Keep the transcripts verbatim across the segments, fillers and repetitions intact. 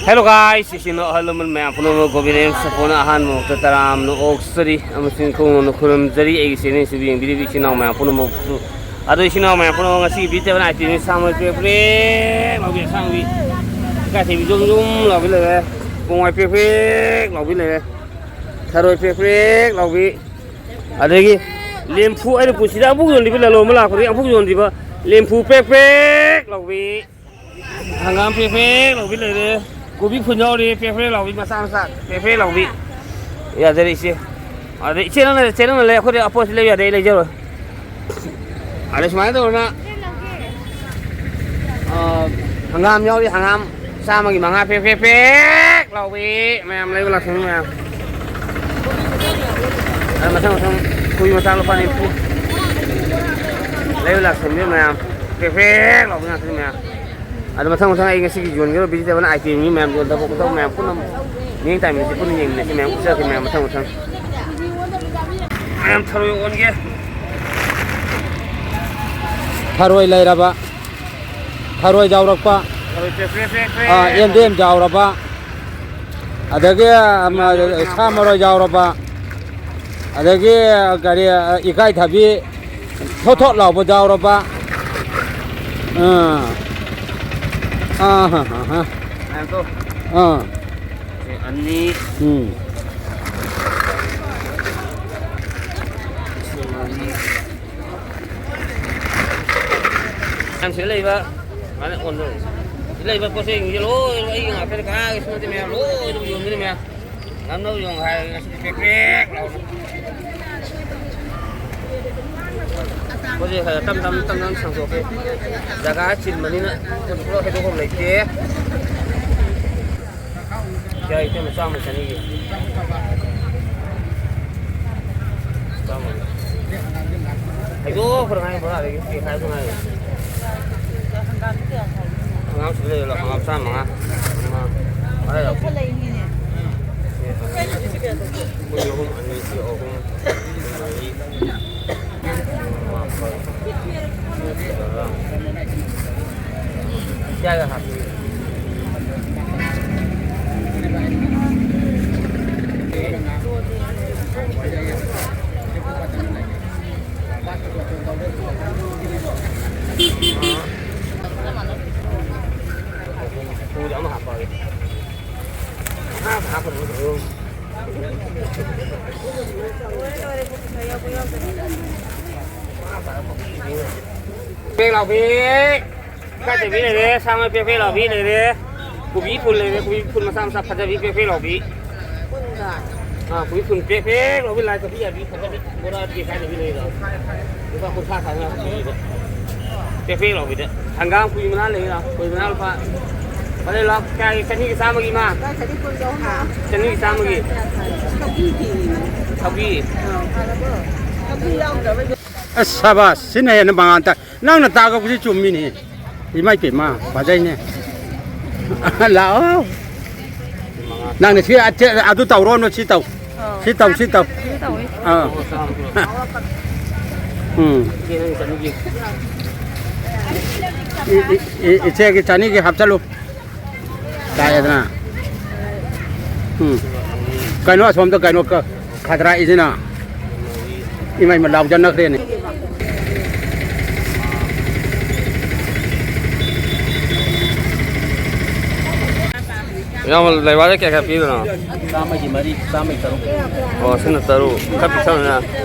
Hello guys, ꯏꯆꯤꯟ ꯏꯅꯥꯎ ꯑꯍꯜ ꯂꯃꯟ ꯃꯌꯥꯝ ꯄꯨꯝꯅꯃꯛ ꯒꯣꯕꯤꯟꯗ ꯁꯄꯣꯅ ꯑꯍꯥꯟꯕ ꯃꯛꯇ ꯇꯔꯥꯝꯅ ꯑꯣꯛꯆꯔꯤ ꯑꯃꯁꯨꯡ ꯈꯣꯡꯅ ꯈꯨꯔꯨꯝꯖꯔꯤ꯫ ꯑꯩꯒꯤ channel ꯁꯤꯕꯨ ꯌꯦꯡꯕꯤꯔꯤꯕ ꯏꯆꯤꯟ ꯏꯅꯥꯎ ꯃꯌꯥꯝ ꯄꯨꯝꯅꯃꯛꯁꯨ, ꯑꯗꯣ ꯏꯆꯤꯟ ꯏꯅꯥꯎ ꯃꯌꯥꯝ ꯄꯨꯝꯅꯃꯛ, ꯉꯁꯤꯒꯤ video ꯇꯦꯕꯜ item ꯁꯤ ꯁꯥ ꯃꯔꯣꯏ ꯄ꯭ꯔꯦꯛ ꯄ꯭ꯔꯦꯛ ꯂꯥꯎꯕꯤ ꯑꯁꯥꯡꯕꯤ, ꯏꯀꯥꯏꯊꯕꯤ ꯖꯨꯝ ꯖꯨꯝ ꯂꯥꯎꯕꯤ ꯂꯩꯔꯦ, ꯄꯣꯡꯍꯋꯥꯏ ꯄ꯭ꯔꯦꯛ ꯄ꯭ꯔꯦꯛ ꯂꯥꯎꯕꯤ ꯂꯩꯔꯦ, ꯊꯔꯣꯏ ꯄ꯭ꯔꯦꯛ ꯄ꯭ꯔꯦꯛ ꯂꯥꯎꯕꯤ, ꯑꯗꯒꯤ ꯂꯦꯝꯐꯨ, ꯑꯩꯅ ꯄꯨꯟꯁꯤꯗ ꯑꯃꯨꯛ ꯌꯣꯟꯗ꯭ꯔꯤꯕ, ꯂꯂꯣꯟꯕ ꯂꯥꯛꯄꯗꯒꯤ ꯑꯃꯨꯛ ꯌꯣꯟꯗ꯭ꯔꯤꯕ ꯂꯦꯝꯐꯨ ꯄ꯭ꯔꯦꯛ ꯄ꯭ꯔꯦꯛ ꯂꯥꯎꯕꯤ꯫ ꯍꯪꯒꯥꯝ ꯄ꯭ꯔꯦꯛ ꯄ꯭ꯔꯦꯛ ꯂꯥꯎꯕꯤ ꯂꯩꯔꯦ꯫ ꯀꯣꯕꯤ ꯐꯨꯜ ꯌꯥꯎꯔꯤ, ꯄ꯭ꯔꯦꯛ ꯄ꯭ꯔꯦꯛ ꯂꯥꯎꯕꯤ, ꯃꯆꯥ ꯃꯆꯥ ꯄ꯭ꯔꯦꯛ ꯄ꯭ꯔꯦꯛ ꯂꯥꯎꯕꯤ꯫ ꯌꯥꯖꯔꯦ ꯏꯆꯦ꯫ ꯑꯗ ꯏꯆꯦ ꯅꯪꯅ, ꯏꯆꯦ ꯅꯪꯅ ꯂꯩ, ꯑꯩꯈꯣꯏꯗꯤ ꯑꯄꯣꯠꯁꯤ ꯂꯩꯕ ꯌꯥꯗꯦ, ꯑꯩ ꯂꯩꯖꯔꯣꯏ꯫ ꯑꯗ ꯁꯨꯃꯥꯏꯅ ꯇꯧꯗꯅ, ꯑ, ꯍꯪꯒꯥꯝ ꯌꯥꯎꯔꯤ, ꯍꯪꯒꯥꯝ ꯆꯥꯝꯃꯒꯤ ꯃꯉꯥ ꯄ꯭ꯔꯦꯛ ꯄ꯭ꯔꯦꯛ ꯄ꯭ꯔꯦꯛ ꯂꯥꯎꯕꯤ꯫ ꯃꯌꯥꯝ ꯂꯩꯕ ꯂꯥꯛꯁꯟꯕꯤ ꯃꯌꯥꯝ꯫ ꯑꯗ ꯃꯊꯪ ꯃꯊꯪ ꯀꯣꯕꯤ ꯃꯆꯥ ꯂꯨꯄꯥ ꯅꯤꯐꯨ꯫ ꯂꯩꯕ ꯂꯥꯛꯁꯟꯕꯤ ꯃꯌꯥꯝ꯫ ꯄ꯭ꯔꯦꯛ ꯄ꯭ꯔꯦꯛ ꯂꯥꯎꯕꯤ ꯉꯥꯛꯇꯅꯤ ꯃꯌꯥꯝ꯫ ꯑꯗꯣ ꯃꯊꯪ ꯃꯊꯪ ꯑꯩ ꯉꯁꯤꯒꯤ ꯌꯣꯟꯒꯗꯕ vegetable item ꯒꯤ ꯃꯌꯥꯝ, ꯌꯣꯟꯗꯕ ꯈꯣꯠꯇꯕ ꯃꯌꯥꯝ ꯄꯨꯟꯅ ꯃꯤꯠꯌꯦꯡ ꯇꯥꯏꯃꯤꯡꯁꯤ ꯄꯨꯟꯅ ꯌꯦꯡꯃꯤꯟꯅꯁꯤ ꯃꯌꯥꯝ, ꯎꯠꯆꯔꯛꯀꯦ ꯃꯌꯥꯝ ꯃꯊꯪ ꯃꯊꯪ꯫ ꯃꯌꯥꯝ ꯊꯔꯣꯏ ꯑꯣꯟꯒꯦ꯫ ꯊꯔꯣꯏ ꯂꯩꯔꯕ, ꯊꯔꯣꯏ ꯌꯥꯎꯔꯛꯄ, ꯊꯔꯣꯏ ꯄ꯭ꯔꯦ ꯄ꯭ꯔꯦ ꯄ꯭ꯔꯦ ꯄ꯭ꯔꯦ ꯑꯥ, ꯌꯦꯟꯗꯦꯝ ꯌꯥꯎꯔꯕ, ꯑꯗꯒꯤ, ꯑꯃ, ꯁꯥ ꯃꯔꯣꯏ ꯌꯥꯎꯔꯕ, ꯑꯗꯒꯤ, ꯀꯔꯤ, ꯏꯀꯥꯏꯊꯕꯤ ꯊꯣꯠ ꯊꯣꯠ ꯂꯥꯎꯕ ꯌꯥꯎꯔꯕ꯫ ꯑꯥ꯫ ꯑꯥ, ꯍꯥ, ꯍꯥ, ꯍꯥ꯫ ꯉꯥꯏꯈꯣ꯫ ꯑꯥ꯫ ꯁꯤ ꯑꯅꯤ꯫ ꯎꯝ꯫ ꯁꯤ ꯃꯔꯤ꯫ ꯌꯥꯝ ꯁꯤꯗ ꯂꯩꯕ, ꯃꯥꯅ ꯑꯣꯟꯗꯣꯏꯅꯤ꯫ ꯁꯤꯗ ꯂꯩꯕ ꯄꯣꯠ ꯆꯩꯁꯤꯡꯁꯦ ꯂꯣꯏꯅ ꯑꯩꯒꯤ ꯉꯥꯛꯇꯅꯤ, ꯀꯅꯥꯒꯤꯁꯨ ꯅꯠꯇꯦ ꯃꯌꯥꯝ, ꯂꯣꯏꯅ ꯌꯣꯟꯗꯣꯏꯅꯤ ꯃꯌꯥꯝ꯫ ꯉꯝꯅꯕ ꯌꯣꯡ ꯍꯥꯏꯔꯒ ꯉꯁꯤꯗꯤ ꯄ꯭ꯔꯦꯛ ꯄ꯭ꯔꯦꯛ ꯂꯥꯎꯅ꯫ ꯄꯣꯠ ꯆꯩ ꯈꯔ ꯇꯞ ꯇꯞ, ꯇꯞ ꯇꯞ ꯁꯥꯡꯗꯣꯛꯀꯦ꯫ ꯖꯒꯥ ꯆꯤꯟꯕꯅꯤꯅ ꯄꯣꯠ ꯄꯨꯂꯞ ꯍꯩꯗꯣꯛꯐꯝ ꯂꯩꯇꯦ꯫ ꯌꯥꯏ, ꯏꯇꯩꯃ, ꯆꯥꯝꯃ ꯆꯅꯤꯒꯤ꯫ ꯆꯥꯝꯃ꯫ ꯍꯩꯗꯣꯛꯈ꯭ꯔ ꯉꯥꯏ ꯕꯣꯔꯥꯗꯒꯤ ꯇꯦꯛꯈꯥꯏꯕ ꯉꯥꯏ꯫ ꯍꯪꯒꯥꯝ ꯁꯤꯗ ꯂꯩꯔꯦ, ꯍꯪꯒꯥꯝ ꯆꯥꯝꯃꯉꯥ꯫ ꯑꯃ, ꯑꯗ ꯌꯥꯎ꯫ ꯁꯤ ꯑꯅꯤ꯫ ꯁꯤ ꯑꯍꯨꯝ, ꯑꯅꯤ, ꯁꯤ ꯑꯍꯨꯝ꯫ ꯀꯌꯥꯒ ꯍꯥꯞꯄꯤ? ꯄꯦꯛ ꯂꯥꯎꯕꯤ꯫ ꯏꯀꯥꯏꯊꯕꯤ ꯂꯩꯔꯦ, ꯁꯥ ꯃꯔꯣꯏ ꯄꯦꯛ ꯄꯦꯛ ꯂꯥꯎꯕꯤ ꯂꯩꯔꯦ꯫ ꯀꯣꯕꯤ ꯐꯨꯜ ꯂꯩꯔꯦ, ꯀꯣꯕꯤ ꯐꯨꯜ ꯃꯆꯥ ꯃꯆꯥ ꯐꯖꯕꯤ ꯄꯦꯛ ꯄꯦꯛ ꯂꯥꯎꯕꯤ꯫ ꯑꯥ, ꯀꯣꯕꯤ ꯐꯨꯜ ꯄꯦꯛ ꯄꯦꯛ ꯂꯥꯎꯕꯤ, ꯂꯥꯏ ꯀꯣꯕꯤ ꯌꯥꯕꯤ ꯐꯖꯕꯤ꯫ ꯕꯣꯔꯥꯗꯤ ꯏꯀꯥꯏꯊꯕꯤ ꯂꯩꯔꯦ꯫ ꯂꯨꯄꯥ ꯀꯨꯟꯊ꯭ꯔꯥ ꯈꯛꯅ ꯄꯤꯔꯤꯕ꯫ ꯄꯦꯛ ꯄꯦꯛ ꯂꯥꯎꯕꯤꯗ꯫ ꯍꯪꯒꯥꯝ ꯀꯣꯕꯤ ꯃꯅꯥ ꯂꯩꯔꯦ, ꯀꯣꯕꯤ ꯃꯅꯥ ꯂꯨꯄꯥ꯫ ꯐꯔꯦ, ꯂꯥꯎ, ꯀꯌꯥꯒꯤ? ꯆꯅꯤꯒꯤ ꯆꯥꯝꯃꯒꯤ ꯏꯃꯥ? ꯆꯅꯤꯒꯤ ꯆꯥꯝꯃꯒꯤ꯫ ꯁꯧꯒ꯭ꯔꯤ꯫ ꯑꯁ, ꯁꯥꯕꯥꯁ, ꯁꯤꯅ ꯍꯦꯟꯅ ꯃꯉꯥꯟ ꯇꯥꯏ꯫ ꯅꯪꯅ ꯇꯥꯛꯂꯛꯄꯁꯤ ꯆꯨꯝꯃꯤꯅꯦ꯫ ꯏꯃꯥꯏ ꯄꯦꯝꯃ, ꯐꯖꯩꯅꯦ꯫ ꯂꯥꯛꯑꯣ꯫ ꯅꯪꯅ ꯁꯤ ꯑꯠ-, ꯑꯗꯨ ꯇꯧꯔꯣꯅꯨ, ꯁꯤ ꯇꯧ꯫ ꯁꯤ ꯇꯧ, ꯁꯤ ꯇꯧ꯫ ꯑꯥ꯫ ꯎꯝ꯫ ꯏ-, ꯏ-, ꯏ-, ꯏꯆꯦꯒꯤ ꯆꯅꯤꯒꯤ ꯍꯥꯞꯆꯜꯂꯨ꯫ ꯇꯥꯏꯗꯅ꯫ ꯎꯝ꯫ ꯀꯩꯅꯣ ꯑꯁꯣꯝꯗ ꯀꯩꯅꯣ ꯀ-, ꯈꯗ꯭ꯔꯥꯛꯏꯁꯤꯅ ꯏꯃꯩꯃ ꯂꯥꯎꯖꯅꯈ꯭ꯔꯦꯅꯦ꯫ ꯏꯌꯥꯝꯕ, ꯂꯩꯕꯥꯛꯁꯦ ꯀꯌꯥ ꯀꯌꯥ ꯄꯤꯗꯣꯏꯅꯣ? ꯆꯥꯝꯃꯒꯤ ꯃꯔꯤ, ꯆꯥꯝꯃꯒꯤ ꯇꯔꯨꯛ꯫ ꯑꯣ, ꯁꯤꯅ ꯇꯔꯨꯛ, ꯈꯔ ꯄꯤꯛꯊꯕꯅꯤꯅ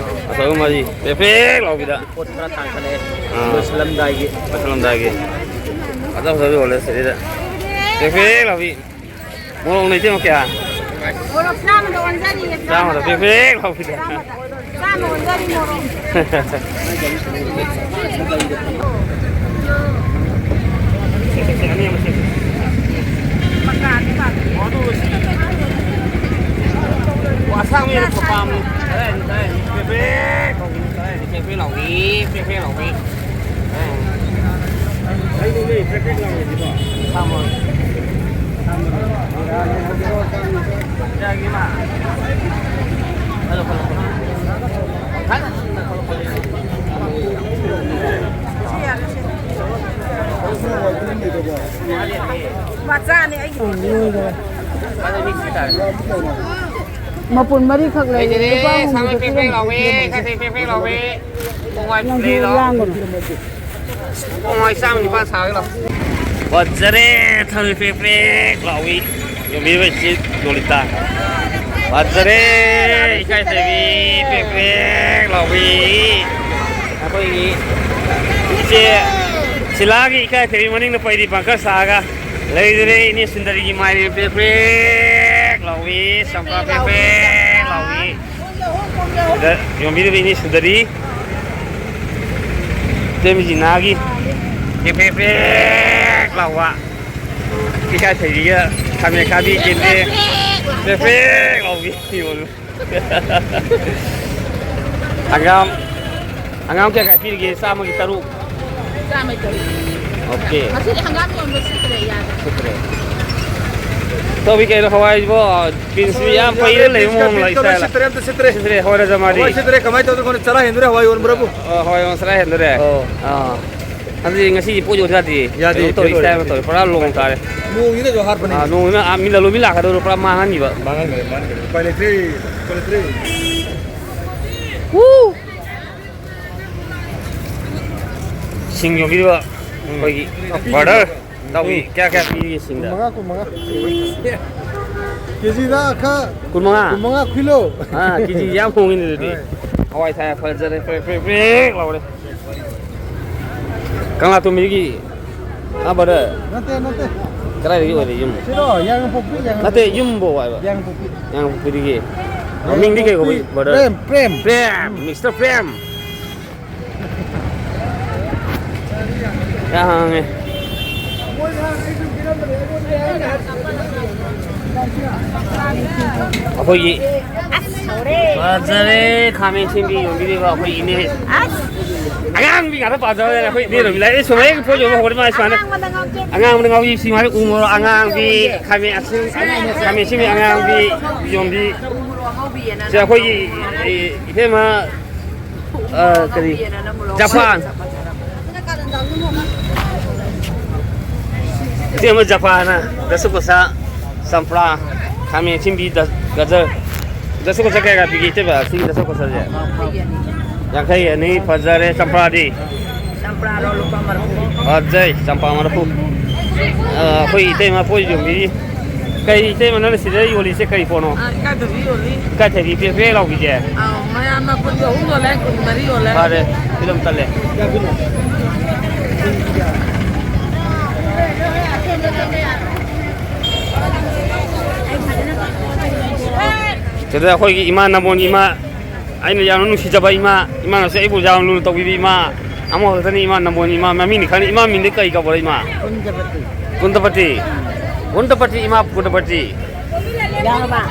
ꯑꯆꯧꯕ ꯃꯔꯤ꯫ ꯄꯦꯛ ꯄꯦꯛ ꯂꯥꯎꯕꯤꯗ꯫ ꯄꯣꯠ ꯈꯔ ꯇꯥꯡꯈꯠꯂꯛꯑꯦ꯫ ꯑꯥ꯫ ꯂꯣꯏꯁꯤꯜꯂꯝꯗꯥꯏꯒꯤ꯫ ꯂꯣꯏꯁꯤꯜꯂꯝꯗꯥꯏꯒꯤ꯫ ꯐꯖ ꯐꯖꯕ ꯌꯣꯜꯂꯦ ꯁꯤꯗꯩꯗ꯫ ꯄꯦꯛ ꯄꯦꯛ ꯂꯥꯎꯕꯤ꯫ ꯃꯣꯔꯣꯛ ꯂꯩꯇꯦ ꯀꯌꯥ? ꯃꯣꯔꯣꯛ ꯆꯥꯝꯃꯗ ꯑꯣꯟꯖꯔꯤꯌꯦ, ꯆꯥꯝꯃꯗ ꯄꯦꯛ ꯄꯦꯛ ꯂꯥꯎꯕꯤꯗ꯫ ꯆꯥꯝꯃꯗ꯫ ꯆꯥꯝꯃ ꯑꯣꯟꯖꯔꯤ ꯃꯣꯔꯣꯛ꯫ ꯃꯀꯥꯗꯤ ꯄꯥꯝꯃꯤ꯫ ꯑꯁꯥꯡꯕꯤꯅ ꯄꯥꯝꯃꯤ꯫ ꯄꯦꯛ ꯄꯦꯛ ꯂꯥꯎꯕꯤ꯫ ꯄꯦꯛ ꯄꯦꯛ ꯂꯥꯎꯕꯤ꯫ ꯄꯦꯛ ꯄꯦꯛ ꯂꯥꯎꯕꯤ꯫ ꯃꯆꯥꯅꯦ ꯑꯩꯒꯤ꯫ ꯃꯄꯨꯟ ꯃꯔꯤꯈꯛ ꯂꯩꯔꯦ꯫ ꯂꯨꯄꯥ ꯑꯍꯨꯝꯒꯤ ꯄꯦꯛ ꯄꯦꯛ ꯂꯥꯎꯕꯤ, ꯈꯔ ꯄꯦꯛ ꯄꯦꯛ ꯂꯥꯎꯕꯤ꯫ ꯅꯪꯁꯨ ꯂꯥꯡꯒꯅꯨ꯫ ꯄꯨꯡ ꯃꯉꯥ ꯆꯥꯝꯃ ꯅꯤꯄꯥꯟ ꯁꯥꯒꯦ ꯂꯥꯎ꯫ ꯐꯖꯔꯦ, ꯊꯝꯆꯦꯠ ꯄ꯭ꯔꯦꯛ ꯄ꯭ꯔꯦꯛ ꯂꯥꯎꯏ꯫ ꯌꯣꯟꯕꯤꯔꯤꯕ ꯏꯆꯦ ꯂꯣꯂꯤꯇꯥ꯫ ꯐꯖꯔꯦ, ꯏꯀꯥꯏꯊꯕꯤ ꯄ꯭ꯔꯦꯛ ꯄ꯭ꯔꯦꯛ ꯂꯥꯎꯏ꯫ ꯑꯩꯈꯣꯏꯒꯤ ꯏꯆꯦ ꯁꯤꯂꯥꯒꯤ ꯏꯀꯥꯏꯊꯕꯤ ꯃꯅꯤꯡꯗ ꯄꯩꯔꯤ ꯄꯪꯀꯖ ꯁꯥꯒ ꯂꯩꯗꯨꯅꯦ꯫ ꯏꯅꯦ ꯁꯨꯟꯗꯔꯤꯒꯤ ꯃꯥꯏꯔꯦꯟ ꯄ꯭ꯔꯦꯛ ꯄ꯭ꯔꯦꯛ ꯂꯥꯎꯏ, ꯆꯝꯄ꯭ꯔꯥ ꯄ꯭ꯔꯦꯛ ꯄ꯭ꯔꯦꯛ ꯂꯥꯎꯏ꯫ ꯁꯤꯗ ꯌꯣꯟꯕꯤꯔꯤꯕ ꯏꯅꯦ ꯁꯨꯟꯗꯔꯤ꯫ ꯏꯆꯦ ꯃꯤꯖꯤꯅꯥꯒꯤ ꯄ꯭ꯔꯦꯛ ꯄ꯭ꯔꯦꯛ ꯄ꯭ꯔꯦꯛ ꯂꯥꯎꯕ꯫ ꯏꯀꯥꯏꯊꯕꯤꯒ ꯈꯥꯃꯦꯟ ꯑꯈꯥꯕꯤ ꯀꯦꯟꯗꯦ꯫ ꯄ꯭ꯔꯦꯛ ꯄ꯭ꯔꯦꯛ ꯂꯥꯎꯕꯤ ꯌꯣꯜꯂꯨ꯫ ꯍꯪꯒꯥꯝ, ꯍꯪꯒꯥꯝ ꯀꯌꯥ ꯀꯌꯥ ꯄꯤꯔꯤꯒꯦ? ꯆꯥꯝꯃꯒꯤ ꯇꯔꯨꯛ꯫ ꯆꯥꯝꯃꯒꯤ ꯇꯔꯨꯛ꯫ ꯑꯣꯀꯦ꯫ ꯉꯁꯤꯗꯤ ꯍꯪꯒꯥꯝ ꯌꯣꯟꯕ ꯁꯤꯠꯇ꯭ꯔꯦ, ꯌꯥꯗ꯭ꯔꯦ꯫ ꯁꯤꯠꯇ꯭ꯔꯦ꯫ ꯇꯧꯕꯤ ꯀꯩꯅꯣ ꯍꯋꯥꯏꯁꯤꯕꯣ? ꯕꯤꯟꯁ ꯌꯥꯝ ꯄꯩꯔ ꯂꯩꯕ ꯃꯑꯣꯡ ꯂꯩ, ꯁꯤꯠꯇ꯭ꯔꯦ꯫ ꯁꯤꯠꯇ꯭ꯔꯦ, ꯑꯝꯇ ꯁꯤꯠꯇ꯭ꯔꯦ꯫ ꯁꯤꯠꯇ꯭ꯔꯦ, ꯍꯋꯥꯏ ꯔꯥꯖꯃꯥꯗꯤ꯫ ꯍꯋꯥꯏ ꯁꯤꯠꯇ꯭ꯔꯦ, ꯀꯃꯥꯏꯅ ꯇꯧꯗꯣꯏꯅꯣ? ꯈꯪꯗꯦ, ꯆꯔꯥ ꯍꯦꯟꯗꯣꯔꯦ ꯍꯋꯥꯏ ꯌꯣꯟꯕ꯭ꯔꯕꯨ? ꯑꯣ, ꯍꯋꯥꯏ ꯌꯣꯟꯕ ꯆꯔꯥ ꯍꯦꯟꯗꯣꯔꯦ? ꯑꯣ꯫ ꯑꯥ꯫ ꯑꯗꯨꯗꯤ ꯉꯁꯤꯗꯤ ꯄꯣꯠ ꯌꯣꯟ ꯌꯥꯗꯦ꯫ ꯌꯥꯗꯦ, ꯀꯩꯅꯣ ꯇꯧꯔꯤ, ꯊꯦꯡꯗꯣꯔꯦ꯫ Style ꯑꯃ ꯇꯧꯔꯤ, ꯄꯨꯔꯥ ꯂꯣꯡ ꯇꯥꯔꯦ꯫ ꯅꯣꯡꯁꯤꯅ ꯍꯥꯔꯠꯄꯅꯤ꯫ ꯑꯥ, ꯅꯣꯡꯁꯤꯅ, ꯑꯥ, ꯃꯤ ꯂꯂꯣꯟꯕꯤ ꯂꯥꯛꯀꯗꯧꯗꯣ ꯄꯨꯔꯥ ꯃꯥꯡꯍꯟꯈꯤꯕ꯫ ꯃꯥꯡꯍꯟꯈ꯭ꯔꯦ, ꯃꯥꯡꯍꯟꯈ꯭ꯔꯦ꯫ ꯎꯄꯥꯏ ꯂꯩꯇ꯭ꯔꯦ, ꯎꯄꯥꯏ ꯂꯩꯇ꯭ꯔꯦ꯫ ꯋꯨ! ꯁꯤꯡ ꯌꯣꯟꯕꯤꯔꯤꯕ ꯎꯝ꯫ ꯑꯩꯈꯣꯏꯒꯤ ꯎꯝ꯫ Brother꯫ ꯏꯇꯥꯎꯕꯤ, ꯎꯝ꯫ ꯀꯌꯥ ꯀꯌꯥ ꯄꯤꯔꯤꯒꯦ ꯁꯤꯡꯗ? ꯀꯨꯟꯃꯉꯥ, ꯀꯨꯟꯃꯉꯥ꯫ ꯀꯦꯖꯤꯗ ꯈꯔ ꯀꯨꯟꯃꯉꯥ? ꯀꯨꯟꯃꯉꯥ ꯈꯨꯏꯂꯣ꯫ ꯑꯥ, ꯀꯦꯖꯤ ꯌꯥꯝ ꯍꯣꯡꯉꯤꯅꯦ ꯑꯗꯨꯗꯤ꯫ ꯍꯣꯏ꯫ ꯍꯋꯥꯏ ꯊꯥꯏ ꯐꯖꯔꯦ, ꯄ꯭ꯔꯦꯛ ꯄ꯭ꯔꯦꯛ ꯄ꯭ꯔꯦꯛ ꯂꯥꯎꯔꯦ꯫ ꯀꯪꯂꯥꯇꯣꯝꯕꯤꯒꯤ, ꯑꯥ, brother꯫ ꯅꯠꯇꯦ, ꯅꯠꯇꯦ꯫ ꯀꯗꯥꯏꯗꯒꯤ ꯑꯣꯏꯔꯦ ꯌꯨꯝ? ꯁꯤꯔꯣ, ꯌꯥꯡꯄꯣꯛꯄꯤ, ꯌꯥꯡꯄꯣꯛꯄꯤ꯫ ꯅꯠꯇꯦ, ꯌꯨꯝꯕꯣ ꯍꯥꯏꯕ꯫ ꯌꯥꯡꯄꯣꯛꯄꯤ꯫ ꯌꯥꯡꯄꯣꯛꯄꯤꯗꯒꯤ꯫ ꯃꯤꯡꯗꯤ ꯀꯩ ꯀꯧꯕ, brother? ꯄ꯭ꯔꯦꯝ, ꯄ꯭ꯔꯦꯝ꯫ ꯄ꯭ꯔꯦꯝ, Mister ꯄ꯭ꯔꯦꯝ꯫ ꯌꯥꯝ ꯍꯥꯡꯉꯦ꯫ ꯑꯩꯈꯣꯏꯒꯤ ꯐꯖꯔꯦ, ꯈꯥꯃꯦꯟ ꯑꯁꯤꯟꯕꯤ ꯌꯣꯟꯕꯤꯔꯤꯕ ꯑꯩꯈꯣꯏ ꯏꯅꯦ꯫ ꯑꯁ! ꯑꯉꯥꯡꯕꯤ ꯉꯥꯛꯇ ꯄꯥꯝꯖꯕꯅꯤꯅ ꯑꯩꯈꯣꯏ ꯏꯅꯦ ꯔꯣꯃꯤꯂꯥ꯫ ꯑꯩ ꯁꯨꯝ ꯍꯦꯛ ꯄꯣꯠ ꯌꯣꯟꯕ ꯍꯧꯔꯗꯤ ꯃꯥ ꯁꯨꯃꯥꯏꯅ ꯑꯉꯥꯡꯕꯗ ꯉꯥꯎꯖꯕꯤ꯫ ꯑꯉꯥꯡꯕꯗ ꯉꯥꯎꯖꯕꯤ, ꯁꯤ ꯃꯥꯏꯅ ꯎ ꯃꯣꯔꯣꯛ ꯑꯉꯥꯡꯕꯤ, ꯈꯥꯃꯦꯟ ꯑꯁꯤꯟ-, ꯈꯥꯃꯦꯟ ꯑꯁꯤꯟꯕꯤ ꯑꯉꯥꯡꯕꯤ ꯌꯣꯟꯕꯤ꯫ ꯁꯦ ꯑꯩꯈꯣꯏꯒꯤ, ꯏ-, ꯏꯇꯩꯃ, ꯑ, ꯀꯔꯤ? ꯖꯄꯥꯟ꯫ ꯏꯇꯩꯃ ꯖꯄꯥꯟꯅ ꯗꯁꯀꯨꯁꯥ, ꯆꯝꯄ꯭ꯔꯥ, ꯈꯥꯃꯦꯟ ꯑꯁꯤꯟꯕꯤ, ꯗ-, ꯒꯖꯔ꯫ ꯗꯁꯀꯨꯁꯥ ꯀꯌꯥ ꯀꯌꯥ ꯄꯤꯒꯦ, ꯏꯇꯩꯃ? ꯁꯤꯒꯤ ꯗꯁꯀꯨꯁꯥꯁꯦ? ꯌꯥꯡꯈꯩ ꯑꯅꯤ, ꯐꯖꯔꯦ꯫ ꯆꯝꯄ꯭ꯔꯥꯗꯤ? ꯆꯝꯄ꯭ꯔꯥꯗꯣ ꯂꯨꯄꯥ ꯃꯔꯐꯨ꯫ ꯐꯖꯩ, ꯆꯝꯄ꯭ꯔꯥ ꯃꯔꯐꯨ꯫ ꯑ, ꯑꯩꯈꯣꯏ ꯏꯇꯩꯃ ꯄꯣꯠ ꯌꯣꯟꯕꯤ꯫ ꯀꯩ ꯏꯇꯩꯃ, ꯅꯪꯅ ꯁꯤꯗ ꯌꯣꯜꯂꯤꯁꯦ ꯀꯩ ꯄꯣꯠꯅꯣ? ꯑ, ꯏꯀꯥꯏꯊꯕꯤ ꯌꯣꯜꯂꯤ꯫ ꯏꯀꯥꯏꯊꯕꯤ ꯄꯦꯛ ꯄꯦꯛ ꯂꯥꯎꯕꯤꯁꯦ? ꯑꯧ, ꯃꯌꯥꯝꯅ ꯀꯨꯟꯒ ꯑꯍꯨꯝ ꯌꯣꯜꯂꯦ, ꯀꯨꯟꯃꯔꯤ ꯌꯣꯜꯂꯦ꯫ ꯐꯔꯦ, ꯐꯤꯂꯝ ꯇꯠꯂꯦ꯫ ꯁꯤꯗ ꯑꯩꯈꯣꯏꯒꯤ ꯏꯃꯥ ꯅꯝꯕꯣꯜꯒꯤ ꯏꯃꯥ, ꯑꯩꯅ ꯌꯥꯝꯅ ꯅꯨꯡꯁꯤꯖꯕ ꯏꯃꯥ, ꯏꯃꯥꯅꯁꯨ ꯑꯩꯕꯨ ꯌꯥꯝ ꯂꯨꯅ ꯇꯧꯕꯤꯕ ꯏꯃꯥ ꯑꯃꯈꯛꯇꯅꯤ, ꯏꯃꯥ ꯅꯝꯕꯣꯜ ꯏꯃꯥ꯫ ꯃꯃꯤꯡꯗꯤ ꯈꯪꯗꯦ, ꯏꯃꯥ ꯃꯤꯡꯗꯤ ꯀꯩ ꯀꯧꯕ꯭ꯔꯥ ꯏꯃꯥ? ꯀꯨꯟꯗꯄꯇꯤ꯫ ꯀꯨꯟꯗꯄꯇꯤ꯫ ꯀꯨꯟꯗꯄꯇꯤ ꯏꯃꯥ, ꯀꯨꯟꯗꯄꯇꯤ꯫ ꯌꯥꯔꯕ?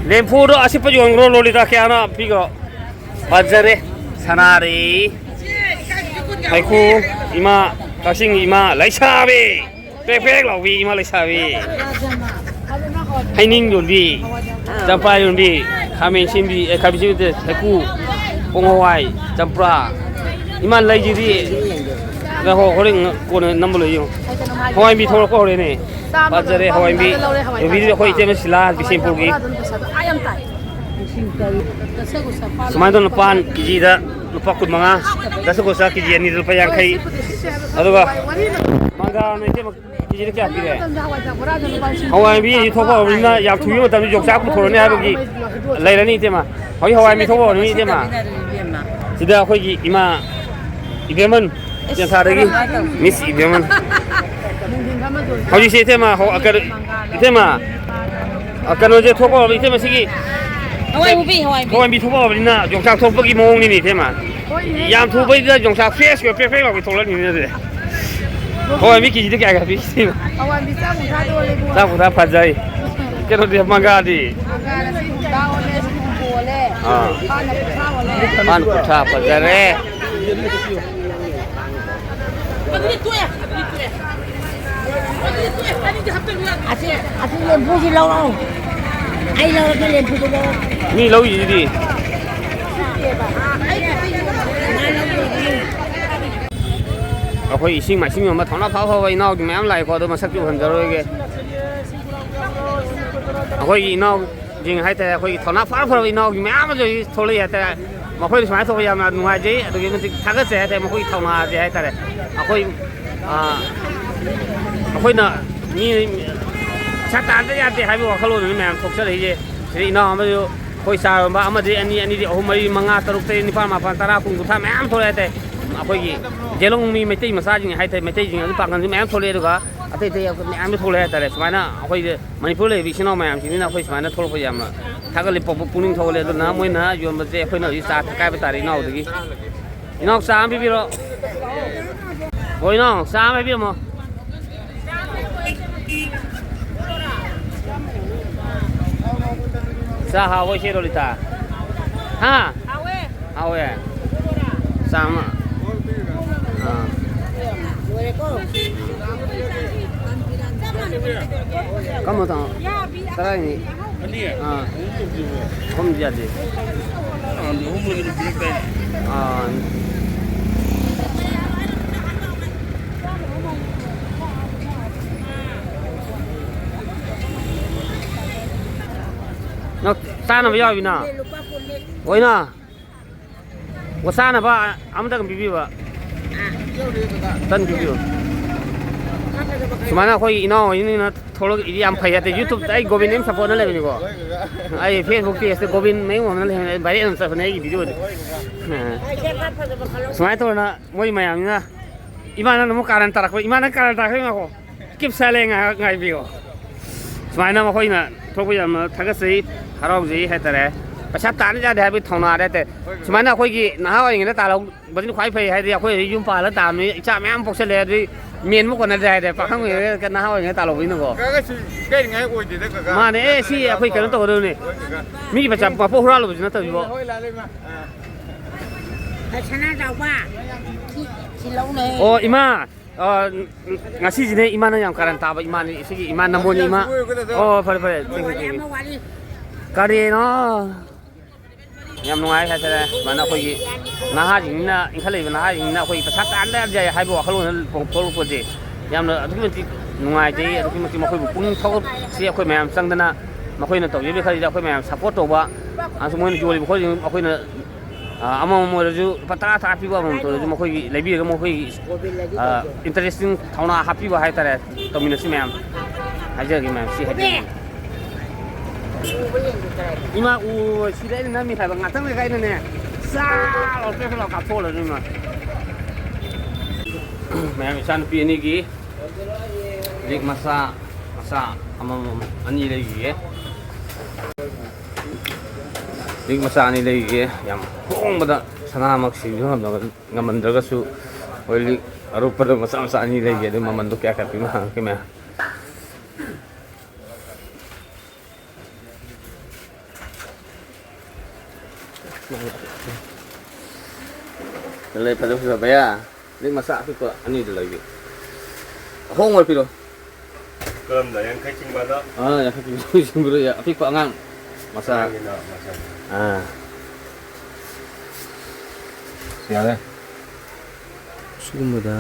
ꯂꯦꯝꯐꯨꯗꯣ ꯑꯁꯤꯠꯄ ꯌꯣꯟꯈ꯭ꯔꯣ, ꯂꯣꯂꯤꯇꯥ ꯀꯌꯥꯅꯣ ꯄꯤꯈ꯭ꯔꯣ꯫ ꯐꯖꯔꯦ꯫ ꯁꯅꯥꯔꯩ꯫ ꯍꯩꯀꯨ꯫ ꯏꯃꯥ꯫ ꯀꯛꯆꯤꯡꯒꯤ ꯏꯃꯥ ꯂꯩꯁꯥꯕꯤ꯫ ꯄꯦꯛ ꯄꯦꯛ ꯂꯥꯎꯕꯤ ꯏꯃꯥ ꯂꯩꯁꯥꯕꯤ꯫ ꯍꯩꯅꯤꯡ ꯌꯣꯟꯕꯤ꯫ ꯆꯝꯄ꯭ꯔꯥ ꯌꯣꯟꯕꯤ꯫ ꯈꯥꯃꯦꯟ ꯑꯁꯤꯟꯕꯤ, ꯑꯦ, ꯈꯥꯃꯦꯟ ꯑꯁꯤꯟꯕꯤ ꯅꯠꯇꯦ, ꯍꯩꯀꯨ, ꯄꯣꯡ ꯍꯋꯥꯏ, ꯆꯝꯄ꯭ꯔꯥ꯫ ꯏꯃꯥ ꯂꯩꯁꯤꯗꯤ꯫ ꯉꯥꯏꯈꯣ, ꯍꯣꯔꯦꯟ ꯀꯣꯟꯅ ꯅꯝꯕ ꯂꯣꯏ ꯌꯦꯡꯉꯣ꯫ ꯍꯋꯥꯏ ꯃꯤ ꯊꯣꯛꯂꯛꯄ ꯍꯧꯔꯦꯅꯦ꯫ ꯐꯖꯔꯦ ꯍꯋꯥꯏ ꯃꯤ꯫ ꯌꯣꯟꯕꯤꯗꯨꯗꯤ ꯑꯩꯈꯣꯏ ꯏꯇꯩꯃ ꯁꯤꯂꯥ ꯕꯤꯁꯦꯝꯄꯨꯔꯒꯤ꯫ ꯁꯨꯃꯥꯏꯅ ꯇꯧꯅ ꯄꯥꯟ ꯀꯦꯖꯤꯗ ꯂꯨꯄꯥ ꯀꯨꯟꯃꯉꯥ, ꯗꯁꯀꯨꯁ ꯀꯦꯖꯤ ꯑꯅꯤꯗ ꯂꯨꯄꯥ ꯌꯥꯡꯈꯩ, ꯑꯗꯨꯒ ꯃꯪꯒ꯭ꯔꯥꯅ ꯏꯇꯩꯃ ꯀꯦꯖꯤꯗ ꯀꯌꯥ ꯄꯤꯔꯦ? ꯍꯋꯥꯏ ꯃꯤ ꯊꯣꯛꯄ ꯍꯧꯔꯕꯅꯤꯅ ꯌꯥꯝ ꯊꯨꯕ ꯃꯇꯝꯗ ꯌꯣꯡꯆꯥꯛ ꯄꯨꯊꯣꯔꯛꯅꯤ ꯍꯥꯏꯕꯒꯤ ꯂꯩꯔꯅꯤ ꯏꯇꯩꯃ꯫ ꯍꯧꯖꯤꯛ ꯍꯋꯥꯏ ꯃꯤ ꯊꯣꯛꯄ ꯍꯧꯔꯅꯤ ꯏꯇꯩꯃ꯫ ꯁꯤꯗ ꯑꯩꯈꯣꯏꯒꯤ ꯏꯃꯥ ꯏꯕꯦꯝꯃꯟ ꯇꯦꯟꯊꯥꯗꯒꯤ ꯃꯤꯁ ꯏꯕꯦꯝꯃꯟ꯫ ꯍꯧꯖꯤꯛꯁꯦ ꯏꯇꯩꯃ, ꯍꯧ-, ꯀꯩꯅꯣ, ꯏꯇꯩꯃ, ꯑ, ꯀꯩꯅꯣꯁꯦ ꯊꯣꯛꯄ ꯍꯧꯔꯕ ꯏꯇꯩꯃ ꯁꯤꯒꯤ ꯍꯋꯥꯏ ꯃꯨꯕꯤ, ꯍꯋꯥꯏ ꯃꯨꯕꯤ꯫ ꯍꯋꯥꯏ ꯃꯨꯕꯤ ꯊꯣꯛꯄ ꯍꯧꯔꯕꯅꯤꯅ ꯌꯣꯡꯆꯥꯛ ꯊꯣꯛꯄꯒꯤ ꯃꯑꯣꯡꯅꯤꯅꯦ ꯏꯇꯩꯃ꯫ ꯍꯣꯏꯅꯦ꯫ ꯌꯥꯝ ꯊꯨꯕꯩꯗ ꯌꯣꯡꯆꯥꯛ ꯐ꯭ꯔꯦꯁ ꯑꯣꯏ ꯄ꯭ꯔꯦꯛ ꯄ꯭ꯔꯦꯛ ꯂꯥꯎꯕꯤ ꯊꯣꯛꯂꯛꯅꯤꯅꯦ ꯑꯗꯨꯗꯤ꯫ ꯍꯋꯥꯏ ꯃꯨꯕꯤ ꯀꯦꯖꯤꯗ ꯀꯌꯥ ꯀꯌꯥ ꯄꯤꯔꯤꯕ? ꯍꯋꯥꯏ ꯃꯨꯕꯤ ꯆꯥꯝ ꯀꯨꯟꯊ꯭ꯔꯥ ꯌꯣꯜꯂꯦ ꯏꯕꯨꯡꯉꯣ꯫ ꯆꯥꯝ ꯀꯨꯟꯊ꯭ꯔꯥ ꯐꯖꯩ꯫ ꯀꯩꯅꯣꯗꯤ ꯃꯪꯒ꯭ꯔꯥꯗꯤ? ꯃꯪꯒ꯭ꯔꯥꯅ ꯁꯤ ꯀꯨꯟꯊ꯭ꯔꯥ ꯑꯣꯜꯂꯦ, ꯁꯤ ꯍꯨꯝꯐꯨ ꯑꯣꯜꯂꯦ꯫ ꯑꯥ꯫ ꯄꯥꯟꯅ ꯀꯨꯟꯊ꯭ꯔꯥ ꯑꯣꯜꯂꯦ꯫ ꯄꯥꯟ ꯀꯨꯟꯊ꯭ꯔꯥ ꯐꯖꯔꯦ꯫ ꯑꯗꯨꯗꯤ ꯇꯣꯛꯑꯦ, ꯑꯗꯨꯗꯤ ꯇꯣꯛꯑꯦ꯫ ꯑꯗꯨꯗꯤ ꯇꯣꯛꯑꯦ, ꯑꯅꯤꯗꯤ ꯍꯥꯞꯆꯜꯂꯨ ꯌꯥꯗ꯭ꯔꯣ? ꯑꯁꯤ, ꯑꯁꯤ ꯂꯦꯝꯐꯨꯁꯤ ꯂꯧꯔꯛꯑꯣ꯫ ꯑꯩ ꯂꯧꯔꯒꯦ, ꯂꯦꯝꯐꯨꯗꯨ ꯂꯧꯔꯛꯑꯣ꯫ ꯃꯤ ꯂꯧ ꯏꯁꯤꯗꯤ꯫ ꯑꯩꯈꯣꯏ ꯏꯁꯤꯡ ꯃꯥꯏꯁꯤꯡ ꯌꯣꯟꯕ ꯊꯧꯅꯥ ꯐ ꯐꯕ ꯏꯅꯥꯎꯗꯤ ꯃꯌꯥꯝ ꯂꯥꯛꯑꯦꯀꯣ, ꯑꯗꯣ ꯃꯁꯛꯇꯤ ꯎꯍꯟꯖꯔꯣꯏꯒꯦ꯫ ꯑꯩꯈꯣꯏꯒꯤ ꯏꯅꯥꯎꯁꯤꯡ ꯍꯥꯏꯇꯥꯔꯦ, ꯑꯩꯈꯣꯏꯒꯤ ꯊꯧꯅꯥ ꯐꯔ ꯐꯔꯕ ꯏꯅꯥꯎꯁꯤꯡ ꯃꯌꯥꯝ ꯑꯃꯁꯨ ꯍꯧꯖꯤꯛ ꯊꯣꯛꯂꯛꯏ ꯍꯥꯏꯇꯥꯔꯦ꯫ ꯃꯈꯣꯏꯅ ꯁꯨꯃꯥꯏꯅ ꯇꯧꯕ ꯌꯥꯝꯅ ꯅꯨꯡꯉꯥꯏꯖꯩ, ꯑꯗꯨꯛꯀꯤ ꯃꯇꯤꯛ ꯊꯥꯒꯠꯆꯩ ꯍꯥꯏꯇꯥꯔꯦ꯫ ꯃꯈꯣꯏꯒꯤ ꯊꯧꯅꯥꯁꯦ ꯍꯥꯏꯇꯥꯔꯦ, ꯑꯩꯈꯣꯏ, ꯑꯥ, ꯑꯩꯈꯣꯏꯅ ꯃꯤ ꯄꯩꯁꯥ ꯇꯥꯟꯗ ꯌꯥꯗꯦ ꯍꯥꯏꯕꯒꯤ ꯋꯥꯈꯜꯂꯣꯟꯗꯨꯅꯤ ꯃꯌꯥꯝ ꯊꯣꯛꯆꯔꯛꯏꯁꯦ꯫ ꯁꯤꯗ ꯏꯅꯥꯎ ꯑꯃꯁꯨ ꯑꯩꯈꯣꯏ ꯆꯥ ꯌꯣꯟꯕ ꯑꯃꯗꯤ ꯑꯅꯤ, ꯑꯅꯤꯗꯤ ꯑꯍꯨꯝ, ꯃꯔꯤ, ꯃꯉꯥ, ꯇꯔꯨꯛ, ꯇꯔꯦꯠ, ꯅꯤꯄꯥꯜ, ꯃꯥꯄꯜ, ꯇꯔꯥ, ꯀꯨꯟ, ꯀꯨꯟꯊ꯭ꯔꯥ ꯃꯌꯥꯝ ꯊꯣꯛꯂꯛꯑꯦ ꯍꯥꯏꯇꯥꯔꯦ꯫ ꯑꯩꯈꯣꯏꯒꯤ ꯖꯦꯂꯣꯡ ꯃꯤ ꯃꯩꯇꯩ ꯃꯆꯥꯁꯤꯡ ꯍꯥꯏꯇꯥꯔꯦ, ꯃꯩꯇꯩꯁꯤꯡ ꯑꯗꯨ ꯄꯥꯡꯒꯜꯁꯨ ꯃꯌꯥꯝ ꯊꯣꯛꯂꯛꯑꯦ꯫ ꯑꯗꯨꯒ ꯑꯇꯩ ꯑꯇꯩ ꯃꯌꯥꯝꯁꯨ ꯊꯣꯛꯂꯛꯑꯦ ꯍꯥꯏꯇꯥꯔꯦ꯫ ꯁꯨꯃꯥꯏꯅ ꯑꯩꯈꯣꯏꯁꯦ ꯃꯅꯤꯄꯨꯔ ꯂꯩꯔꯤꯕ ꯏꯆꯤꯟ ꯏꯅꯥꯎ ꯃꯌꯥꯝꯁꯤꯡꯁꯤꯅ ꯑꯩꯈꯣꯏ ꯁꯨꯃꯥꯏꯅ ꯊꯣꯛꯂꯛꯄ ꯌꯥꯝꯅ ꯊꯥꯒꯠꯂꯤ, ꯄꯨꯛꯅꯤꯡ ꯊꯧꯒꯠꯂꯦ꯫ ꯑꯗꯨꯅ ꯃꯣꯏꯅ ꯌꯣꯟꯕꯁꯦ ꯑꯩꯈꯣꯏꯅ ꯍꯧꯖꯤꯛ ꯆꯥ ꯊꯛꯀꯥꯏꯕ ꯇꯥꯔꯦ ꯏꯅꯥꯎꯗꯒꯤ꯫ ꯏꯅꯥꯎ ꯆꯥ ꯑꯃ ꯄꯤꯕꯤꯔꯣ꯫ ꯍꯣꯏ ꯏꯅꯥꯎ ꯆꯥ ꯑꯃ ꯍꯥꯏꯕꯤꯔꯝꯃꯣ꯫ ꯆꯥ ꯍꯥꯎꯕ ꯏꯆꯦ ꯂꯣꯂꯤꯇꯥ? ꯍꯥ? ꯍꯥꯎꯋꯦ꯫ ꯍꯥꯎꯋꯦ꯫ ꯆꯥꯝꯃ꯫ ꯑꯥ꯫ ꯂꯣꯏꯔꯦꯀꯣ? ꯀꯔꯝꯕ ꯊꯥꯡ? ꯇꯔꯥꯅꯤ꯫ ꯑꯅꯤ? ꯑꯥ꯫ ꯑꯍꯨꯝ ꯇꯧꯁꯤꯕꯣ? ꯑꯍꯨꯝꯗꯤ ꯌꯥꯗꯦ꯫ ꯑꯥ, ꯑꯍꯨꯝ ꯑꯣꯏꯅ ꯄꯤꯔꯛꯇꯥꯏꯅꯦ꯫ ꯑꯥ꯫ ꯅꯪ ꯆꯥꯅꯕ ꯌꯥꯎꯔꯤꯕꯤꯅ? ꯂꯨꯄꯥ ꯀꯨꯟꯅꯦ꯫ ꯑꯣꯏꯅ? ꯑꯣ, ꯆꯥꯅꯕ ꯑꯃꯇꯪ ꯄꯤꯕꯤꯕ꯫ ꯇꯟ ꯄꯤꯕꯤꯌꯨ꯫ ꯁꯨꯃꯥꯏꯅ ꯑꯩꯈꯣꯏ ꯏꯅꯥꯎ ꯍꯣꯏꯅ ꯊꯣꯛꯂꯛꯏꯗꯤ ꯌꯥꯝ ꯐꯩ ꯍꯥꯏꯗꯤ, YouTube-ꯇ ꯑꯩ ꯒꯣꯕꯤꯟ ꯑꯃ ꯁꯞꯄꯣꯔꯠꯅ ꯂꯩꯕꯅꯤꯀꯣ꯫ ꯑꯩ Facebook page-ꯇ ꯒꯣꯕꯤꯟ ꯃꯌꯨꯝ ꯑꯃꯅ ꯂꯩꯕꯅꯦ, viral ꯑꯃ ꯆꯠꯄꯅꯦ ꯑꯩꯒꯤ video-ꯗꯤ꯫ ꯁꯨꯃꯥꯏꯅ ꯇꯧꯗꯅ ꯃꯣꯏ ꯃꯌꯥꯝꯁꯤꯅ ꯏꯃꯥ ꯅꯪꯅ ꯑꯃꯨꯛ ꯀꯥꯔꯟ ꯇꯥꯔꯛꯄ, ꯏꯃꯥ ꯅꯪ ꯀꯥꯔꯟ ꯇꯥꯔꯛꯄ ꯉꯥꯏꯈꯣ꯫ Keep silent ꯉꯥꯏꯍꯥꯛ ꯉꯥꯏꯕꯤꯌꯣ꯫ ꯁꯨꯃꯥꯏꯅ ꯃꯈꯣꯏꯅ ꯊꯣꯛꯄ ꯌꯥꯝꯅ ꯊꯥꯒꯠꯆꯩ, ꯍꯔꯥꯎꯖꯩ ꯍꯥꯏꯇꯥꯔꯦ꯫ ꯄꯩꯁꯥ ꯇꯥꯟꯕ ꯌꯥꯗꯦ ꯍꯥꯏꯕꯒꯤ ꯊꯧꯅꯥꯗ ꯍꯥꯏꯇꯥꯔꯦ꯫ ꯁꯨꯃꯥꯏꯅ ꯑꯩꯈꯣꯏꯒꯤ ꯅꯍꯥ ꯑꯣꯏꯔꯤꯉꯩꯗ ꯇꯥꯜꯍꯧꯕꯁꯤꯅ ꯈ꯭ꯋꯥꯏ ꯐꯩ ꯍꯥꯏꯗꯤ, ꯑꯩꯈꯣꯏ ꯍꯧꯖꯤꯛ ꯌꯨꯝ ꯄꯥꯜꯂ ꯇꯥꯟꯕꯅꯤ, ꯏꯆꯥ ꯃꯌꯥꯝ ꯄꯣꯛꯁꯜꯂꯦ, ꯑꯗꯨꯗꯤ ꯃꯦꯟꯕ ꯀꯣꯟꯅꯗ꯭ꯔꯦ ꯍꯥꯏꯇꯥꯔꯦ꯫ ꯄꯥꯈꯪ ꯑꯣꯏꯔꯤꯉꯩꯗ ꯅꯍꯥ ꯑꯣꯏꯔꯤꯉꯩꯗ ꯇꯥꯜꯍꯧꯕꯅꯤꯅꯀꯣ꯫ ꯀꯥꯀꯥꯁꯨ ꯏꯀꯥꯏꯅꯤꯡꯉꯥꯏ ꯑꯣꯏꯗꯦꯗ, ꯀꯥꯀꯥ꯫ ꯃꯥꯅꯦ, ꯑꯦ, ꯁꯤ ꯑꯩꯈꯣꯏ ꯀꯩꯅꯣ ꯇꯧꯒꯗꯕꯅꯦ꯫ ꯍꯣꯏ, ꯀꯥꯀꯥ꯫ ꯃꯤꯒꯤ ꯃꯆꯥ ꯃꯄꯣꯛ ꯍꯨꯔꯥꯜꯂꯨꯕꯁꯨ ꯅꯠꯇꯕꯤꯕꯣ꯫ ꯍꯣꯏ, ꯂꯥꯜꯂꯦ, ꯏꯃꯥ꯫ ꯑꯥ꯫ ꯁꯅꯥ ꯆꯥꯎꯕ꯫ ꯁꯤ, ꯁꯤ ꯂꯧꯅꯦ꯫ ꯑꯣ, ꯏꯃꯥ꯫ ꯑ, ꯉꯁꯤꯁꯤꯅꯦ ꯏꯃꯥꯅ ꯌꯥꯝ ꯀꯥꯔꯟ ꯇꯥꯕ ꯏꯃꯥꯅꯤ, ꯁꯤꯒꯤ ꯏꯃꯥ ꯅꯝꯕꯣꯜꯒꯤ ꯏꯃꯥ꯫ ꯑꯣ, ꯐꯔꯦ, ꯐꯔꯦ, ꯊꯦꯡꯀ꯭ꯌꯨ, ꯊꯦꯡꯀ꯭ꯌꯨ꯫ ꯀꯔꯤꯅꯣ? ꯌꯥꯝ ꯅꯨꯡꯉꯥꯏ ꯍꯥꯏꯇꯥꯔꯦ꯫ ꯁꯨꯃꯥꯏꯅ ꯑꯩꯈꯣꯏꯒꯤ ꯅꯍꯥꯁꯤꯡꯁꯤꯅ, ꯏꯟꯈꯠꯂꯛꯏꯕ ꯅꯍꯥꯁꯤꯡꯁꯤꯅ ꯑꯩꯈꯣꯏ ꯄꯩꯁꯥ ꯇꯥꯟꯗ ꯌꯥꯗꯦ ꯍꯥꯏꯕ ꯋꯥꯈꯜꯂꯣꯟꯗ ꯊꯣꯛꯂꯛꯄꯁꯦ ꯌꯥꯝꯅ ꯑꯗꯨꯛꯀꯤ ꯃꯇꯤꯛ ꯅꯨꯡꯉꯥꯏꯖꯩ꯫ ꯑꯗꯨꯛꯀꯤ ꯃꯇꯤꯛ ꯃꯈꯣꯏꯕꯨ ꯄꯨꯛꯅꯤꯡ ꯊꯧꯒꯠꯁꯤ ꯑꯩꯈꯣꯏ ꯃꯌꯥꯝ ꯆꯪꯗꯅ ꯃꯈꯣꯏꯅ ꯇꯧꯖꯔꯤꯕ ꯈꯔꯁꯤꯗ ꯑꯩꯈꯣꯏ ꯃꯌꯥꯝ support ꯇꯧꯕ꯫ ꯑꯃꯁꯨꯡ ꯃꯣꯏꯅ ꯌꯣꯜꯂꯤꯕ ꯈꯣꯠꯂꯤꯕ ꯑꯩꯈꯣꯏꯅ ꯑ, ꯑꯃꯃꯝ ꯑꯣꯏꯔꯁꯨ ꯂꯨꯄꯥ ꯇꯔꯥ ꯇꯔꯥ ꯄꯤꯕ ꯑꯃꯃꯝꯇ ꯑꯣꯏꯔꯁꯨ ꯃꯈꯣꯏꯒꯤ ꯂꯩꯕꯤꯔꯒ ꯃꯈꯣꯏꯒꯤ, ꯑ, interesting ꯊꯧꯅꯥ ꯍꯥꯞꯄꯤꯕ ꯍꯥꯏꯇꯥꯔꯦ꯫ ꯇꯧꯃꯤꯟꯅꯁꯤ ꯃꯌꯥꯝ꯫ ꯍꯥꯏꯖꯔꯒꯦ ꯃꯌꯥꯝ, ꯁꯤ ꯍꯥꯏꯖꯔꯒꯦ꯫ ꯏꯃꯥ ꯎ ꯁꯤꯗ ꯑꯩꯅ ꯅꯝꯃꯤ ꯍꯥꯏꯕ ꯉꯥꯛꯇꯪ ꯂꯩꯔꯒ ꯑꯩꯅꯅꯦ ꯆꯥ ꯂꯥꯎ ꯄꯦꯛ ꯂꯥꯎ ꯀꯥꯞꯊꯣꯛꯍꯜꯂꯅꯤ ꯏꯃꯥ꯫ ꯃꯌꯥꯝ ꯏꯆꯥꯅꯨꯄꯤ ꯑꯅꯤꯒꯤ ꯂꯤꯛ ꯃꯆꯥ ꯃꯆꯥ ꯑꯃꯃꯝ ꯑꯅꯤ ꯂꯩꯈꯤꯒꯦ꯫ ꯂꯤꯛ ꯃꯆꯥ ꯑꯅꯤ ꯂꯩꯈꯤꯒꯦ꯫ ꯌꯥꯝ ꯍꯣꯡꯕꯗ ꯁꯅꯥꯃꯛ ꯁꯤꯕ ꯉꯝꯗꯕ ꯉꯝꯃꯟꯗ꯭ꯔꯒꯁꯨ ꯍꯣꯏ ꯂꯤꯛ ꯑꯔꯨꯞꯄꯗ ꯃꯆꯥ ꯃꯆꯥ ꯑꯅꯤ ꯂꯩꯒꯦ꯫ ꯑꯗꯨ ꯃꯃꯟꯗꯣ ꯀꯌꯥ ꯀꯌꯥ ꯄꯤꯕꯅꯣ ꯍꯪꯉꯛꯀꯦ ꯃꯌꯥꯝ꯫ ꯂꯩ ꯐꯖ ꯐꯖꯕ ꯌꯥ꯫ ꯂꯤꯛ ꯃꯆꯥ ꯑꯄꯤꯛꯄ ꯑꯅꯤꯗꯨ ꯂꯩꯒꯦ꯫ ꯑꯍꯣꯡꯕ ꯄꯤꯔꯣ꯫ ꯀꯔꯝꯗ? ꯌꯥꯡꯈꯩ ꯆꯤꯡꯕꯗ? ꯑꯥ, ꯌꯥꯡꯈꯩ ꯆꯤꯡꯕꯗ ꯑꯄꯤꯛꯄ ꯑꯉꯥꯡ ꯃꯆꯥ꯫ ꯑꯉꯥꯡꯒꯤꯅ ꯃꯆꯥ꯫ ꯑꯥ꯫ ꯌꯥꯔꯦ꯫ ꯁꯤꯒꯨꯝꯕꯗ,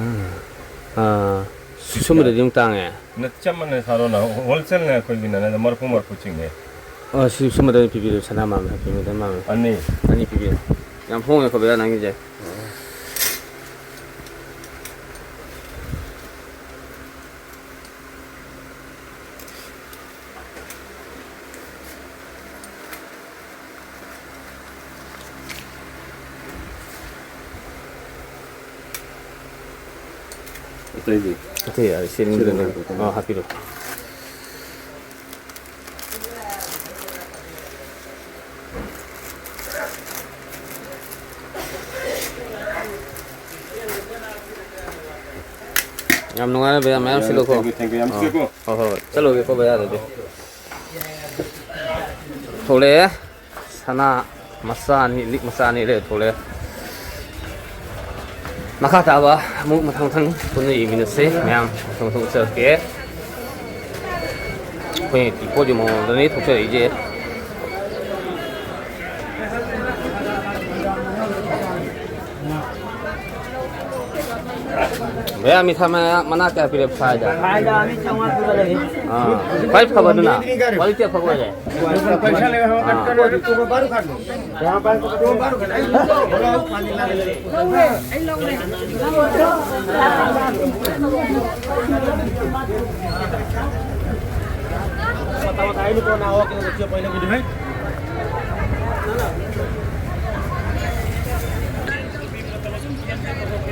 ꯑꯥ, ꯁꯤꯒꯨꯝꯕꯗꯗꯤ ꯑꯃꯨꯛ ꯇꯥꯡꯉꯦ꯫ ꯅꯠ ꯆꯞ ꯃꯥꯟꯅꯩ ꯁꯥꯔꯣꯅ, wholesale ꯅꯦ ꯑꯩꯈꯣꯏꯒꯤꯅ, ꯅꯪ ꯃꯔꯐꯨ ꯃꯔꯐꯨ ꯆꯤꯡꯉꯦ꯫ ꯑꯥ, ꯁꯤ ꯁꯨꯝꯕꯗ ꯑꯣꯏꯅ ꯄꯤꯕꯤꯔꯣ, ꯁꯅꯥ ꯃꯥꯟꯕ ꯍꯥꯏꯐꯦꯠ ꯃꯦꯗꯜ ꯃꯥꯟꯕ꯫ ꯑꯅꯤ꯫ ꯑꯅꯤ ꯄꯤꯕꯤꯔꯣ꯫ ꯌꯥꯝ ꯍꯣꯡꯉꯦꯀꯣ ꯕꯦꯔꯥ ꯅꯪꯒꯤꯁꯦ꯫ ꯑꯇꯩꯗꯤ? ꯑꯇꯩ ꯌꯥꯔꯦ, ꯁꯤ ꯑꯅꯤꯗꯨꯅ꯫ ꯁꯤ ꯑꯗꯨꯝ ꯍꯥꯞꯄꯤꯔꯣ꯫ ꯑꯥ, ꯍꯥꯞꯄꯤꯔꯣ꯫ ꯌꯥꯝ ꯅꯨꯡꯉꯥꯏꯔꯦ ꯕꯌꯥ, ꯃꯌꯥꯝ ꯌꯥꯔꯦ, ꯁꯤꯜꯂꯨꯀꯣ꯫ Thank you, thank you, ꯌꯥꯝ ꯑꯥ, ꯁꯤꯜꯂꯨꯀꯣ꯫ ꯍꯣꯏ, ꯍꯣꯏ, ꯍꯣꯏ꯫ ꯆꯠꯂꯨꯒꯦꯀꯣ ꯕꯌꯥ ꯑꯗꯨꯗꯤ꯫ ꯊꯣꯛꯂꯛꯑꯦ꯫ ꯁꯅꯥ ꯃꯆꯥ ꯑꯅꯤ, ꯂꯤꯛ ꯃꯆꯥ ꯑꯅꯤ ꯂꯩꯔꯦ, ꯊꯣꯛꯂꯛꯑꯦ꯫ ꯃꯈꯥ ꯇꯥꯕ ꯑꯃꯨꯛ ꯃꯊꯪ ꯃꯊꯪ ꯄꯨꯟꯅ ꯌꯦꯡꯃꯤꯟꯅꯁꯦ ꯃꯌꯥꯝ꯫ ꯃꯊꯪ ꯃꯊꯪ ꯎꯠꯆꯔꯛꯀꯦ꯫ ꯑꯩꯈꯣꯏ ꯄꯣꯠ ꯌꯣꯟꯐꯝꯗꯅꯤ ꯊꯣꯛꯆꯔꯛꯏꯁꯦ꯫ ꯃꯌꯥꯝ ꯃꯤꯊꯥ ꯃꯅꯥ, ꯃꯅꯥ ꯀꯌꯥ ꯄꯤꯔꯦ ꯐ꯭ꯔꯥꯏꯗ? ꯐ꯭ꯔꯥꯏꯗ ꯑꯅꯤ ꯆꯥꯝꯃꯉꯥ ꯄꯤꯕ ꯂꯩ꯫ ꯑꯥ, ꯈ꯭ꯋꯥꯏ ꯐꯕꯗꯨꯅ? ꯀ꯭ꯋꯥꯂꯤꯇꯤ ꯑꯐꯕ ꯑꯣꯏꯔꯦ? ꯄꯩꯁꯥ ꯂꯩꯔ ꯑꯥ꯫ ꯀꯛꯀꯅꯤ, ꯑꯗꯨ ꯇꯣꯉꯥꯟ ꯕꯥꯔꯣ ꯈꯥꯛꯅꯤ꯫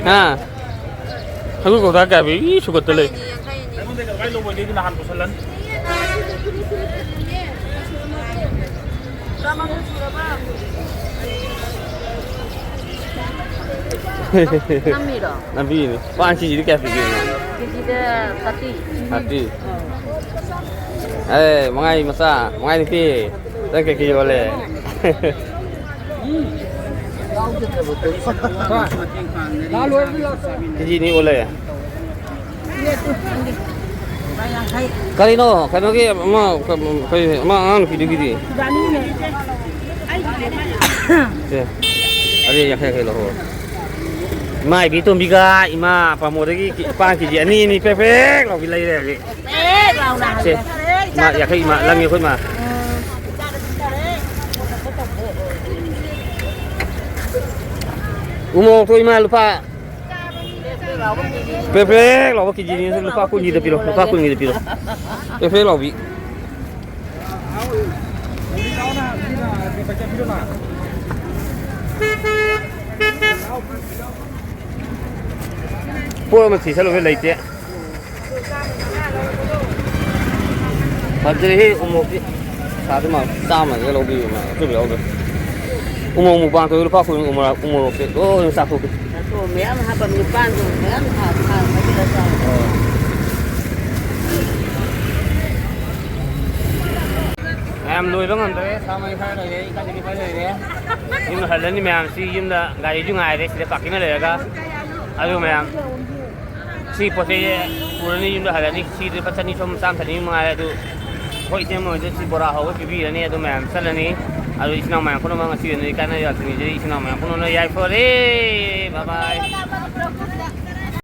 ꯍꯥ? ꯈꯪꯗꯦ ꯀꯧꯇꯥ ꯀꯌꯥ ꯄꯤ? ꯏ, ꯁꯨꯒꯠꯇ ꯂꯩ꯫ ꯑꯩꯉꯣꯟꯗꯩ ꯀꯃꯥꯏ ꯂꯧꯕ ꯑꯣꯏꯗꯣꯏꯗꯤ ꯅꯍꯥꯟ ꯄꯨꯁꯜꯂꯅꯤ꯫ ꯅꯝꯃꯤꯔꯣ? ꯅꯝꯕꯤꯅꯤ꯫ ꯄꯥꯟ ꯀꯦꯖꯤꯗ ꯀꯌꯥ ꯄꯤꯒꯦ? ꯀꯦꯖꯤꯗ ꯊꯥꯔꯇꯤ꯫ ꯊꯥꯔꯇꯤ꯫ ꯑꯦ, ꯃꯉꯥꯏ ꯃꯆꯥ, ꯃꯉꯥꯏ ꯅꯨꯄꯤ, ꯅꯪ ꯀꯩꯀꯩ ꯌꯣꯜꯂꯦ? ꯀꯦꯖꯤ ꯑꯅꯤ ꯑꯣꯜꯂꯦ꯫ ꯀꯔꯤꯅꯣ? ꯀꯩꯅꯣꯒꯤ ꯑꯃ, ꯀꯔꯤ, ꯑꯃ ꯑꯉꯥꯡ ꯅꯨꯄꯤꯗꯨꯒꯤꯗꯤ? ꯁꯦ, ꯑꯗꯨ ꯌꯥꯡꯈꯩ ꯌꯥꯡꯈꯩ ꯂꯧꯍꯧꯔꯣ꯫ ꯏꯃꯥ ꯏꯕꯤ ꯇꯣꯝꯕꯤꯒ ꯏꯃꯥ ꯄꯥꯃꯣꯗꯒꯤ ꯄꯥꯟ ꯀꯦꯖꯤ ꯑꯅꯤ ꯑꯅꯤ ꯄꯦꯛ ꯄꯦꯛ ꯂꯥꯎꯕꯤ ꯂꯩꯔꯦ ꯍꯧꯖꯤꯛ꯫ ꯄꯦꯛ ꯂꯥꯎꯅ ꯁꯦ, ꯍꯜꯂꯦ꯫ ꯏꯃꯥ ꯌꯥꯡꯈꯩ, ꯏꯃꯥ ꯂꯪꯉꯦ ꯑꯩꯈꯣꯏ ꯏꯃꯥ꯫ ꯎ ꯃꯣꯔꯣꯛꯇꯣ ꯏꯃꯥ ꯂꯨꯄꯥ ꯄ꯭ꯔꯦꯛ ꯄ꯭ꯔꯦꯛ ꯂꯥꯎꯕ ꯀꯦꯖꯤ ꯑꯅꯤ ꯂꯨꯄꯥ ꯀꯨꯟꯒꯤꯗ ꯄꯤꯔꯣ, ꯂꯨꯄꯥ ꯀꯨꯟꯒꯤꯗ ꯄꯤꯔꯣ꯫ ꯄ꯭ꯔꯦꯛ ꯄ꯭ꯔꯦꯛ ꯂꯥꯎꯕꯤ꯫ ꯄꯣꯠ ꯑꯃ ꯊꯤꯁꯜꯂꯨꯒꯦ ꯂꯩꯇꯦ꯫ ꯐꯖꯔꯦꯍꯦ ꯎꯃꯣꯔꯣꯛꯇꯤ꯫ ꯁꯥꯗꯣꯏ ꯃꯥꯜꯂꯦ꯫ ꯆꯥꯝꯃꯗ ꯂꯧꯕꯤꯌꯨ ꯃꯥ꯫ ꯑꯆꯨꯝꯕ ꯌꯥꯎꯗ꯭ꯔꯦ꯫ ꯎꯃꯣꯔꯣꯛ ꯃꯨꯛꯕꯥꯡ ꯇꯧꯗꯣꯏ ꯂꯨꯄꯥ ꯀꯨꯟ ꯎꯃꯣꯔꯣꯛ, ꯎꯃꯣꯔꯣꯛꯁꯦ ꯂꯣꯏꯅ ꯆꯥꯊꯣꯛꯀꯦ꯫ ꯃꯌꯥꯝ ꯍꯥꯞꯄ ꯅꯤꯄꯥꯟꯗꯣ ꯃꯌꯥꯝ ꯊꯥ-, ꯊꯥ-, ꯊꯥꯖꯤꯜꯂ ꯆꯥꯎ꯫ ꯃꯌꯥꯝ ꯂꯣꯏꯕ ꯉꯝꯗ꯭ꯔꯦ꯫ ꯆꯥꯝꯃ ꯌꯥꯡꯈꯩ ꯂꯣꯏꯔꯦ, ꯌꯥꯡꯈꯩ ꯂꯣꯏꯔꯦ꯫ ꯌꯨꯝ ꯍꯜꯂꯅꯤ ꯃꯌꯥꯝꯁꯤ꯫ ꯌꯨꯝꯗ ꯒꯥꯔꯤꯁꯨ ꯉꯥꯏꯔꯦ ꯁꯤꯗ ꯄꯥꯔꯀꯤꯡꯗ ꯂꯩꯔꯒ꯫ ꯑꯗꯨ ꯃꯌꯥꯝ ꯁꯤ ꯄꯣꯠ ꯆꯩ ꯄꯨꯔꯅꯤ, ꯌꯨꯝꯗ ꯍꯜꯂꯅꯤ꯫ ꯁꯤꯗꯤ ꯂꯨꯄꯥ ꯆꯅꯤ, ꯆꯍꯨꯝ, ꯆꯥꯝ ꯆꯅꯤ ꯃꯉꯥꯏꯔꯦ꯫ ꯑꯗꯨ ꯑꯩꯈꯣꯏ ꯏꯇꯩꯃ ꯍꯣꯏꯗ ꯁꯤ ꯕꯣꯔꯥ ꯍꯧꯕ ꯄꯤꯕꯤꯔꯅꯤ꯫ ꯑꯗꯨ ꯃꯌꯥꯝ ꯆꯠꯂꯅꯤ꯫ ꯑꯗꯨ ꯏꯆꯤꯟ ꯏꯅꯥꯎ ꯃꯌꯥꯝ ꯄꯨꯝꯅꯃꯛ ꯉꯁꯤ ꯑꯣꯏꯅꯗꯤ ꯀꯥꯏꯅ ꯌꯥꯊꯪ ꯅꯤꯖꯔꯤ꯫ ꯏꯆꯤꯟ ꯏꯅꯥꯎ ꯃꯌꯥꯝ ꯄꯨꯝꯅꯃꯛ ꯌꯥꯏꯐꯔꯦ꯫ ꯕꯥꯏ ꯕꯥꯏ꯫